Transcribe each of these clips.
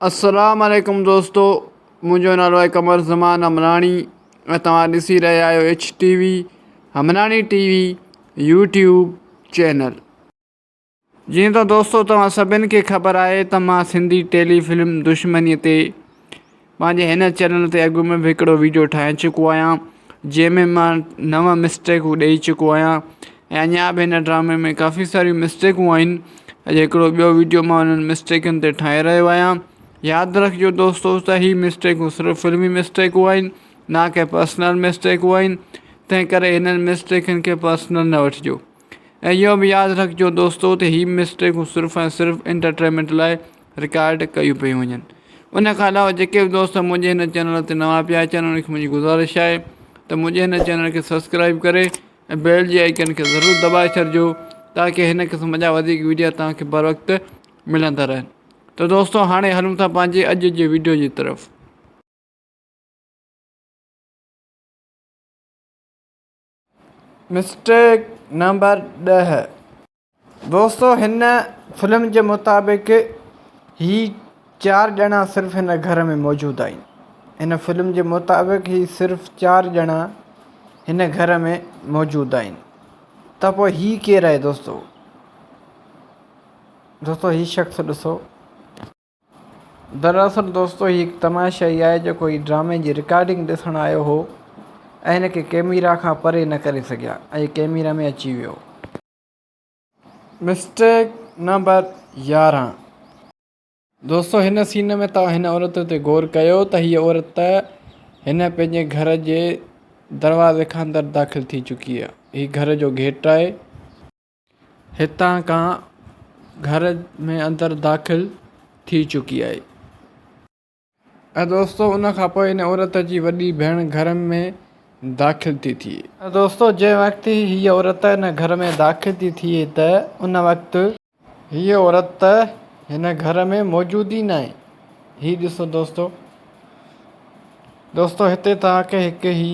السلام عليڪم دوستو منهنجو نالو آهي قمر زمان امراڻي ۽ توهان ڏسي رهيا آهيو H T V Amrani T V YouTube channel. جيئن ته دوستو توهان سڀن کي خبر آهي ته مان سنڌي ٽيلي فلم دشمني تي پنهنجي هن چينل تي اڳ ۾ به هڪڙو ويڊيو ٺاهي چڪو آهيان جنهن ۾ مان نو مسٽيڪون ڏئي چڪو آهيان ۽ اڃا به هن ڊرامي ۾ ڪافي ساريون مسٽيڪون آهن اڄ هڪڙو ٻيو ويڊيو مان انهن مسٽيڪن تي ٺاهي رهيو آهيان ياد رکجو دوستو ته هي مسٽيڪون صرف فلمي مسٽيڪون آهن نه ڪي پرسنل مسٽيڪون آهن تنهن ڪري هنن مسٽيڪن کي پرسنل نه وٺجو ۽ اهو به ياد رکجو دوستو ته هي مسٽيڪون صرف ۽ صرف انٽرٽينمينٽ لاء رڪارڊ ڪيون پيون وڃن ان کان علاوه جيڪي به دوست منهنجي هن چينل تي نوان پيا اچن انهن کي منهنجي گذارش آهي ته منهنجي هن چينل کي سبسڪرائب ڪري ۽ بيل جي آئيڪن کي ضرور دٻائي ڇڏجو تاڪه هن قسم جا وڌيڪ ويڊيا توهان کي بر وقت ملندا رهن ته دوستو هاڻي هلون ٿا پنهنجي اڄ جي ويڊيو جي طرف. Mistake number 10. دوستو هن فلم جي مطابق هي چار ڄڻا صرف هن گهر ۾ موجود آهن هن فلم جي مطابق هي صرف چار ڄڻا هن گهر ۾ موجود آهن ته پوء هي ڪير آهي دوستو دوستو هي شخص ڏسو دراصل دوستو هي هڪ تماشائي آهي جيڪو هي ڊرامي جي رڪارڊنگ ڏسڻ آيو هو ۽ هن کي ڪيميرا کان پري نه ڪري سگهيا ۽ ڪيميرا ۾ اچي ويو. Mistake number 11. دوستو هن سين ۾ توهان هن عورت تي غور ڪيو ته هيء عورت هن پنهنجي گهر جي دروازي کان اندر داخل ٿي چڪي آهي. هي گهر جو گيٽ آهي. هتان کان گهر ۾ اندر داخل ٿي چڪي آهي. ۽ دوستو ان کان پوء ان عورت جي وڏي ڀيڻ گهر ۾ داخل ٿي ٿئي. ۽ دوستو جنهن وقت هيء عورت ان گهر ۾ داخل ٿي ٿئي ته ان وقت. هيء عورت هن گهر ۾ موجود ئي ناهي. هي ڏسو دوستو. دوستو هتي توهان کي هڪ هي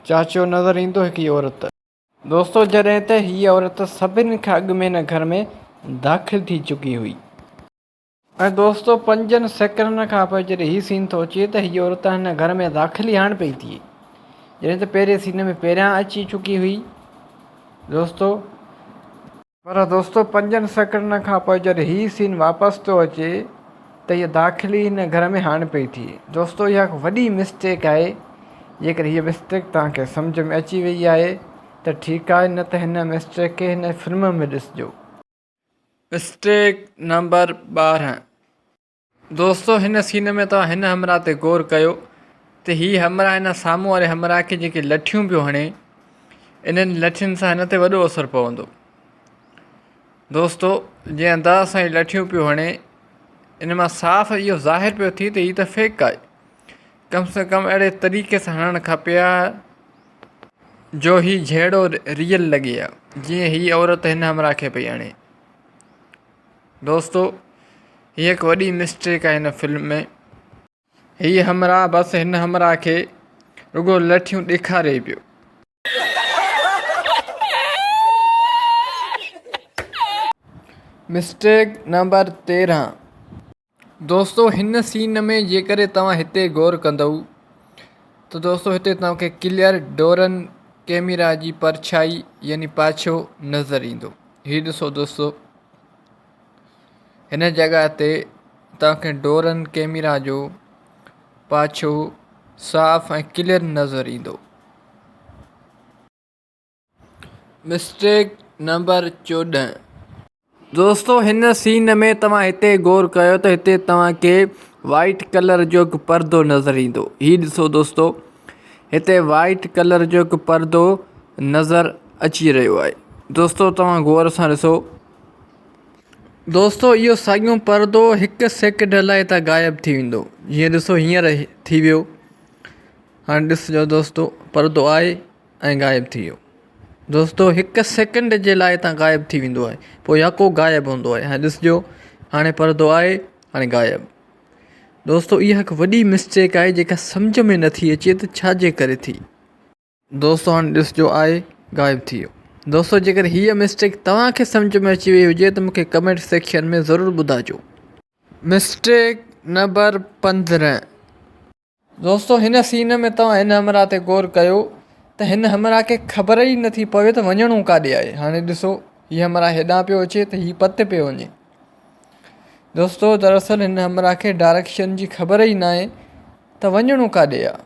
چاچو نظر ايندو هڪ هي عورت. دوستو جڏهن ته هيء عورت سڀني کان اڳ ۾ هن گهر ۾ داخل ٿي چڪي هئي. ۽ دوستو پنجن سيڪنڊن کان پوء جڏهن هي سين ٿو اچي ته هيء عورت هن گهر ۾ داخل ئي هاڻ پئي ٿئي جڏهن ته پهرين سين ۾ پهريان اچي چڪي هئي دوستو. پر دوستو پنجن سيڪنڊن کان پوء جڏهن هي سين واپس ٿو اچي ته هيء داخل ئي هن گهر ۾ هاڻ پئي ٿئي دوستو اها هڪ وڏي مسٽيڪ آهي جيڪڏهن هيء مسٽيڪ توهان کي سمجهه ۾ اچي وئي آهي ته ٺيڪ آهي نه ته هن مسٽيڪ کي هن فلم ۾ ڏسجو. Mistake number 12. دوستو هن سين ۾ توهان هن همراهه تي غور ڪيو ته هي همراهه هن سامهون واري همراهه کي جيڪي لٺيون پيو هڻي انهن لٺين سان هن تي وڏو اثر پوندو دوستو جنهن انداز سان هي لٺيون پيو هڻي ان مان صاف اهو ظاهر پيو ٿئي ته هي ته فيڪ آهي ڪم سي ڪم اهڙي طريقي سان هڻڻ کپي ها جو هي جهيڙو ريئل لڳي ها جيئن هي عورت هن همراهه کي پئي هڻي. دوستو هي هڪ وڏي مسٽيڪ آهي هن فلم ۾. هي همراهه بس هن همراهه کي رڳو لٺيون ڏيکاري پيو. Mistake number 13. دوستو هن سين ۾ جيڪڏهن توهان هتي غور ڪندؤ ته دوستو هتي توهان کي ڪليئر ڊورن ڪيميرا جي پرڇائي يعني پاڇو نظر ايندو هي ڏسو دوستو هن جڳهه تي توهان کي ڊورن ڪيميرا جو پاڇو صاف ۽ ڪليئر نظر ايندو. Mistake number 14. دوستو هن سين ۾ توهان هتي غور ڪيو ته هتي توهان کي وائيٽ ڪلر جو هڪ پردو نظر ايندو هي ڏسو دوستو هتي وائيٽ ڪلر جو هڪ پردو نظر اچي رهيو آهي دوستو توهان غور سان ڏسو دوستو اهو ساڳيو پردو هڪ سيڪنڊ لاء هتان غائب ٿي ويندو جيئن ڏسو هينئر ٿي ويو هاڻي ڏسجو دوستو پردو آهي ۽ غائب ٿي ويو. دوستو هڪ سيڪنڊ جي لاء هتان غائب ٿي ويندو آهي پوء يڪو غائب هوندو آهي هاڻي ڏسجو هاڻي پردو آهي هاڻي غائب. دوستو اها هڪ وڏي مسٽيڪ آهي جيڪا سمجهه ۾ نٿي اچي ته ڇا جي ڪري ٿي. دوستو هاڻي ڏسجو آهي غائب ٿي ويو. دوستو جيڪر هيء مسٽيڪ توهان کي سمجهه ۾ اچي وئي هجي ته مونکي ڪمينٽ سيڪشن ۾ ضرور ٻڌائجو. Mistake number 15. دوستو هن سين ۾ توهان هن همراهه تي غور ڪيو ته هن همراهه کي خبر ئي نٿي پوي ته وڃڻو ڪاڏي آهي. هاڻي ڏسو هي همراهه هيڏانهن پيو اچي ته هي پرتي پيو وڃي. دوستو دراصل هن همراهه کي ڊائريڪشن جي خبر ئي ناهي ته وڃڻو ڪاڏي آهي.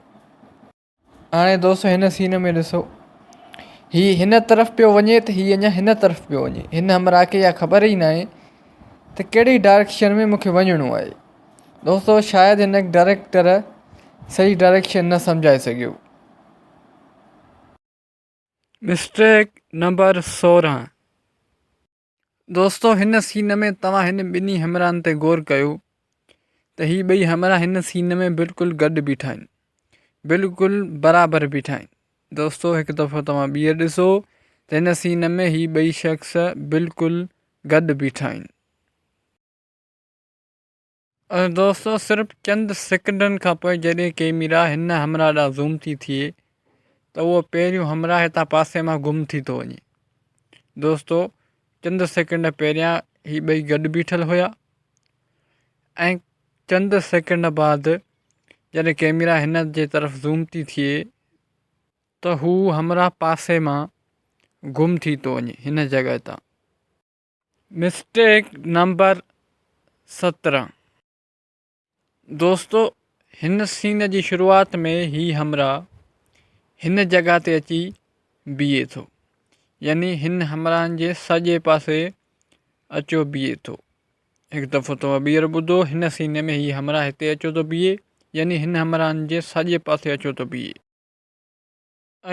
هاڻي دوستو هن سين ۾ ڏسو هي هن طرف پيو وڃي ته هي اڃا هن طرف پيو وڃي. هن همراهه کي اها خبر ئي ناهي ته ڪهڙي ڊائريڪشن ۾ مونکي وڃڻو آهي. دوستو شايد هن ڊائريڪٽر صحيح ڊائريڪشن نه سمجهائي سگهيو. Mistake number 16. دوستو هن سين ۾ توهان هن ٻنهي همراهن تي غور ڪيو ته هي ٻئي همراهه هن سين ۾ بلڪل گڏ بيٺا آهن بلڪل برابر بيٺا آهن. دوستو هڪ دفعو توهان ٻيهر ڏسو ته هن سين ۾ هي ٻئي شخص بلڪل گڏ بيٺا آهن. ۽ دوستو صرف چند سيڪنڊن کان پوء جڏهن ڪيميرا هن همراهه ڏانهن زوم ٿي ٿئي ته اهو پهريون همراهه هتان پاسي مان گم ٿي ٿو وڃي. دوستو چند سيڪنڊ پهريان هي ٻئي گڏ بيٺل هيا ۽ چند سيڪنڊ بعد جڏهن ڪيميرا هن جي طرف زوم ٿي ٿئي ته هو همراهه پاسي مان گم ٿي ٿو وڃي هن جڳهه تان. Mistake number 17. دوستو هن سين جي شروعات ۾ هي همراهه هن جڳهه تي اچي بيهي ٿو يعني هن همراهن جي ساڄي پاسي اچيو بيهي ٿو. هڪ دفعو توهان ٻيهر ٻڌو هن سين ۾ هي همراهه هتي اچيو ٿو بيهي يعني هن همراهن جي ساڄي پاسي اچيو ٿو بيهي.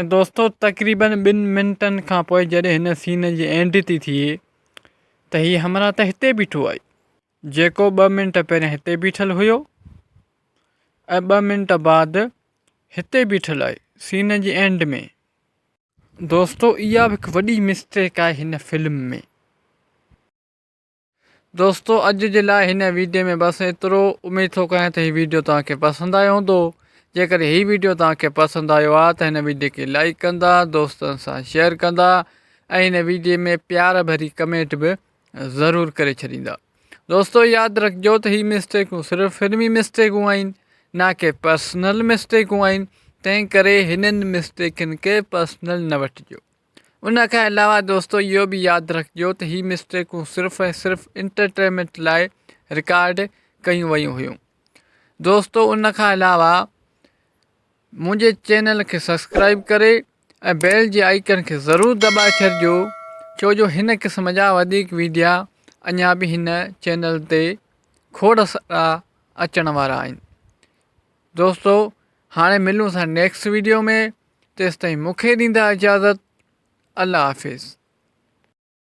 ۽ دوستو تقريبن ٻن منٽن کان پوء جڏهن هن سين جي اينڊ ٿي ٿئي ته هي همراهه ته هتي بيٺو آهي جيڪو ٻه منٽ پهريان هتي بيٺل هيو ۽ ٻه منٽ بعد هتي بيٺل آهي سين جي اينڊ ۾. دوستو اها به هڪ وڏي مسٽيڪ آهي هن فلم ۾. دوستو اڄ جي لاء هن ويڊيو ۾ بس ايترو. اميد ٿو ڪيان ته هي ويڊيو توهان کي پسند آيو هوندو. جيڪڏهن هي ويڊيو توهان کي پسند آيو آهي ته هن ويڊيو کي لائيڪ ڪندا، دوستن سان شيئر ڪندا ۽ هن ويڊيو ۾ پيار ڀري ڪمينٽ به ضرور ڪري ڇڏيندا. دوستو ياد رکجو ته هي مسٽيڪون صرف فلمي مسٽيڪون آهن نه ڪي پرسنل مسٽيڪون آهن، تنهن ڪري هنن مسٽيڪن کي پرسنل نه وٺجو. ان کان علاوه دوستو اهو به ياد رکجو ته هي مسٽيڪون صرف ۽ صرف انٽرٽينمينٽ لاء رڪارڊ ڪيون ويون هيون. دوستو ان کان علاوه منهنجي چينل کي سبسڪرائب ڪري ۽ بيل جي آئيڪن کي ضرور دٻائي ڇڏجو ڇو جو هن قسم جا وڌيڪ ويڊيا اڃا به هن چينل تي کوڙ سارا اچڻ وارا آهن. دوستو هاڻي ملون ٿا نيڪسٽ ويڊيو ۾ تيستائين مون کي ڏيندا اجازت الله حافظ.